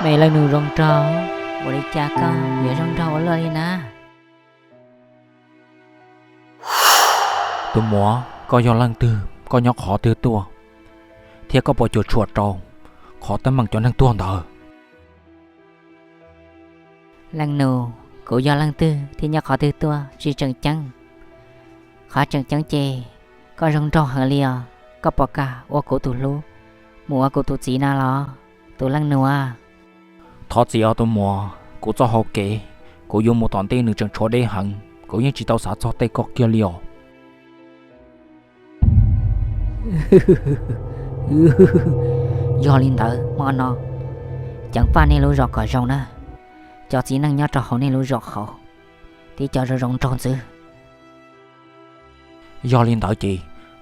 Me leej nus zoo nraug, ua li cas koj yuav zoo nraug ua luaj li na? Tus muam, koj yog leej twg, koj nyob qhov twg tuaj, thiab koj puas cuam tshuam rau qhov teeb meem cov neeg tuag ntawd? Leej nus, kuv yog leej twg thiab nyob qhov twg tuaj tsis tseem ceeb. Qhov tseem ceeb ces koj zoo nraug heev li os, koj puas kam ua kuv tus hlub mus ua kuv tus txiv na los, tus leej nus a? Thov txim os tus muam, kuv txoj hau kev kuv yuav mus tom ntej nws tseem tshuav deb heev, kuv yeej tsis tau xav txog tej koj kiag li os. Yog li ntawd hmo no ceev faj nej lub zos kom zoo na, cov txiv neej nyob rau hauv nej lub zos hauv tib co zoo zoo nraug ntxwv. Yog li ntawd ces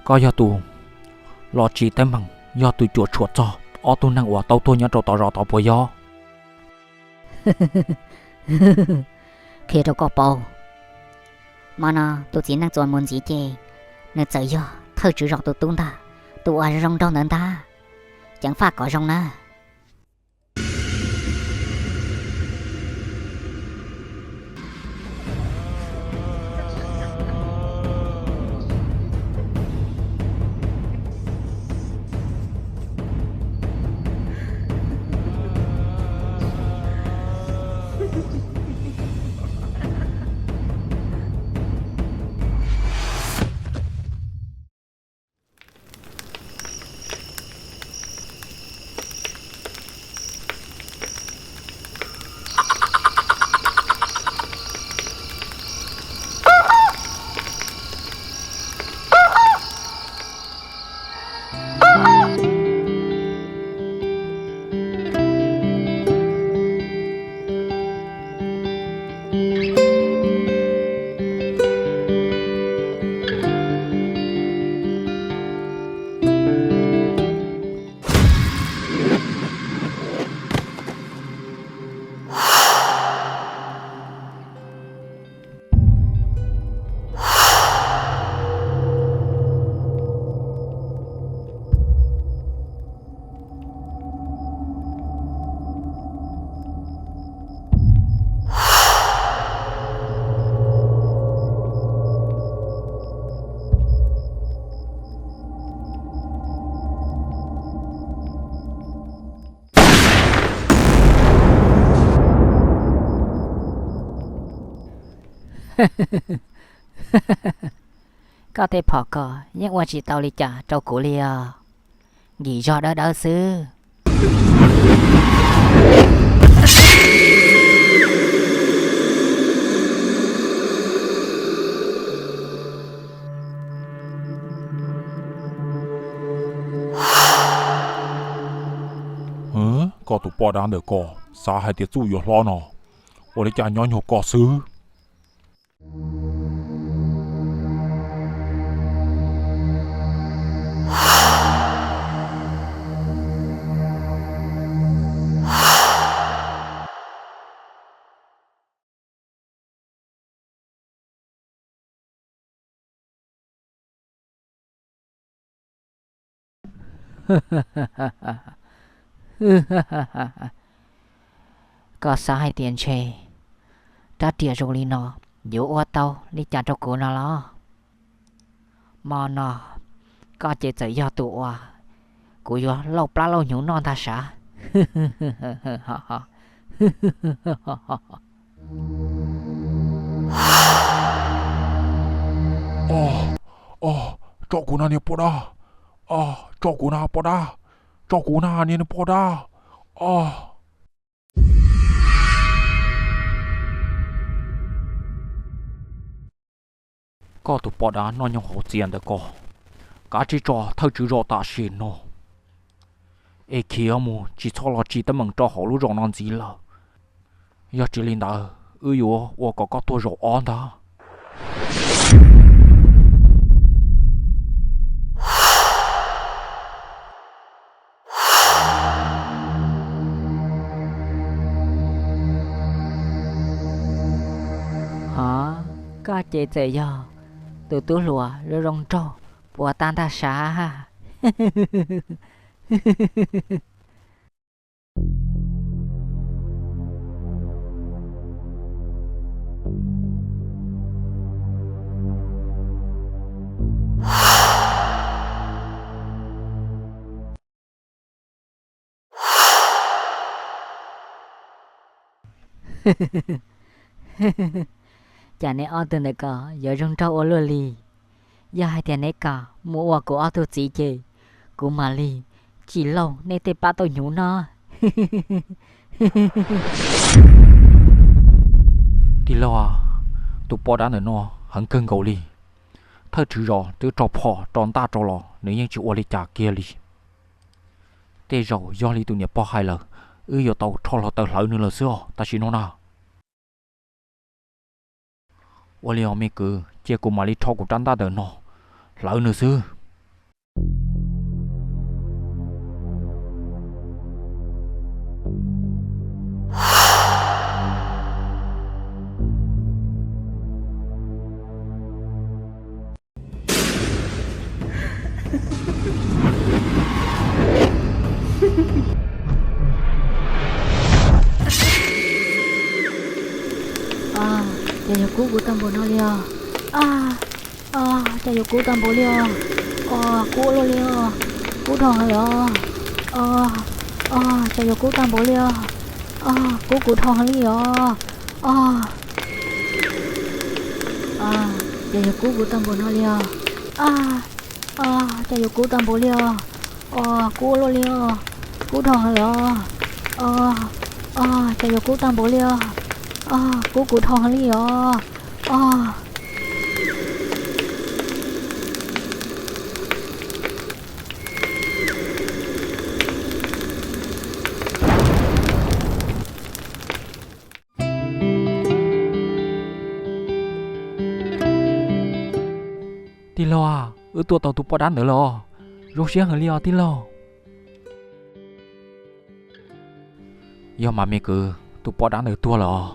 koj yog tus los tsim teeb meem, yog tus cuam tshuam txog ob tug neeg uas tau tuag nyob rau tom zos tod puas yog? Qhia rau koj paub, hmo no tus txiv neej txuas mus ntxiv ces nws txawm yog thawj tswv zos tus tub ntag, tus uas zoo zoo nraug ntawd ntag. Ceev faj kom zoo na. Koj tej phom ko yeej ua tsis tau li cas rau kuv li os. Nkim zog dawb dawb xwb. Koj tus poj dab ntawm ko xav hais tias txuj yuav hlob no, ua li cas nyob nyuag koj xwb. Koj xav hais tias ntshe rab riam zoo li no yuav ua tau li cas rau kuv no los? Hmo no koj ces txawm yog tus uas kuv yuav lauj plab lauj hnyuv noj ntag sav. Tso kuv na niag poj dab, tso kuv na poj dab, tso kuv na niag poj dab. Koj tus poj dab noj nyoog hauv txias ntawm ko, kav tsij tso thawj tswv zos tam sim no es khiav mus, tsis txhob los tsim teeb meem rau hauv lub zos no ntxiv lawm. Yog tsis li ntawd wb yuav ua kom koj tuag zaum ob ntag. Hov, koj ces txawm yog tus tub hluas zoo zoo nraug puas tag ntag sav. Cas neb ob tug ntawm ko yuav zoo nraug ua luaj li? Yog hais tias neb kom mus ua kuv ob tug txiv ces kuv mam li tsim laug neb tej pab tauj hnyuv no. Tij laug, tus poj dab ntawm no heev kawg nkaus li. Thawj tswv zos twb rho phom rho ntaj rau los nws yeej tsis ua li cas kiag li. Tej zaum yog li tus niam pog hais lawm, wb yuav tau rho hluav taws hlawv nws lawm xwb os tam sim no na. Ua li os me kwv, cia kuv mam li rho kuv rab ntaj ntawm no hlawv nws xwb. Cas yuav kub kuv tag npaum no li os? Cas yuav kub tag npaum li os? Kub luaj li os. Kub dhau heev li os. Cas yuav kub tag npaum li os? Kub kuv dhau heev li os. Cas yuav kub kuv tag npaum no li os? Cas yuav kub tag npaum li os? Kub luaj li os. Kub dhau heev li os. Cas yuav kub tag npaum li os? Kub kuv dhau heev li os. Tij laug, wb tua tau tus poj dab ntawd lawm os. Zoo siab heev li os tij laug. Yog mas me kwv, tus poj dab ntawd tuag lawm os.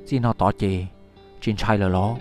Txij no tod ces tsis ntshai lawm los?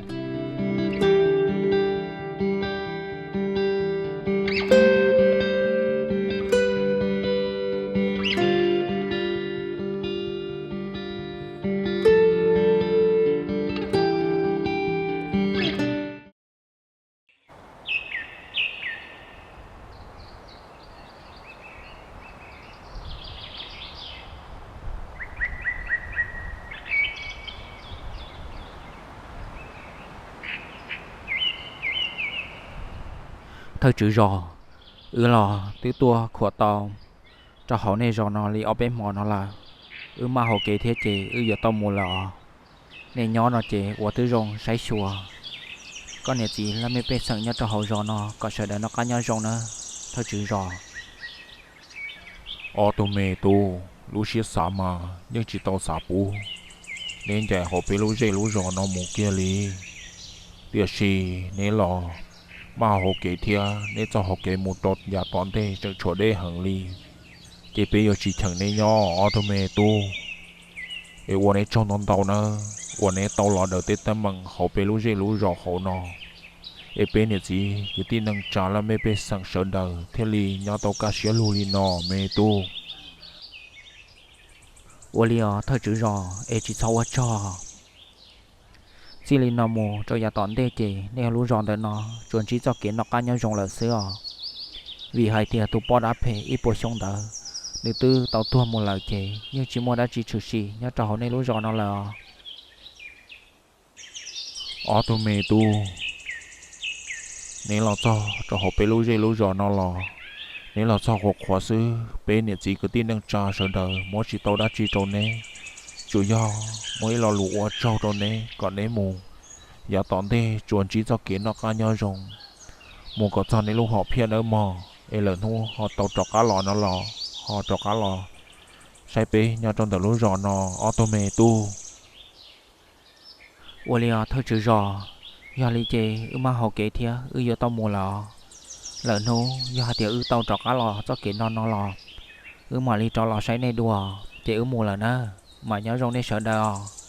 Thawj tswv zos, wb los twb tuaj khuam tau rau hauv nej zos no li ob peb hmo no lawm. Wb maj hauv kev thiab ces wb yuav tau mus lawm os. Nej nyob no ces ua twb zoo saib xyuas koj niam txiv laj mej pej xeem nyob rau hauv zos no kom sawv daws noj qab nyob zoo nawb thawj tswv zos. Ob tug me tub, lub siab xav mas yeej tsis tau xav puv neb ncaim hauv peb lub zej lub zos no mus kiag li. Tiam sis neb los maj hauv kev thiab neb txoj hauv kev mus rau yav tom ntej tseem tshuav deb heev li, ces peb yuav tsis cheem neb nyob ob tug me tub. Es ua neb tsaug ntau ntau nawb uas neb tau los daws tej teeb meem hauv peb lub zej lub zos hauv no. Es peb niam txiv kwv tij neej tsa laj mej pej xeem sawv daws thiaj li nyob tau kaj siab lug li no me tub. Ua li os thawj tswv zos, es tsis txhob ua tsaug. Txij li no mus rau yav tom ntej ces nej lub zos ntawm no tsuas ntsib txoj kev noj qab nyob zoo lawm xwb os. Vim hais tias tus poj dab phem ib puas xyoo ntawd, nws twb tau tuag mus lawm ces yeej tsis muaj dab tsi tshwm sim nyob rau hauv nej lub zos no lawm os. Ob tug me tub, neb los txog rau hauv peb lub zej lub zos no los, neb los txog qhuav qhuav xwb, peb niam txiv kwv tij neej tsa sawv daws muab tsis tau dab tsi rau neb. Tsuas yog muaj ib lo lus ua tsaug rau neb kom neb mus yav tom ntej tsuas ntsib txoj kev noj qab nyob zoo, mus kom txog neb lub hom phiaj nawb mog, es lwm hnub ho tau rov qab los no los ho rov qab los saib peb nyob rau ntawm lub zos no ob tug me tub. Ua li os thawj tswv zos, yog li ces wb maj hauv kev thiab wb yuav tau mus lawm os. Lwm hnub yog hais tias wb tau rov qab los txoj kev no no los, wb mam li rov los saib nej dua, ces wb mus lawm na, mam nyob zoo nej sawv daws os.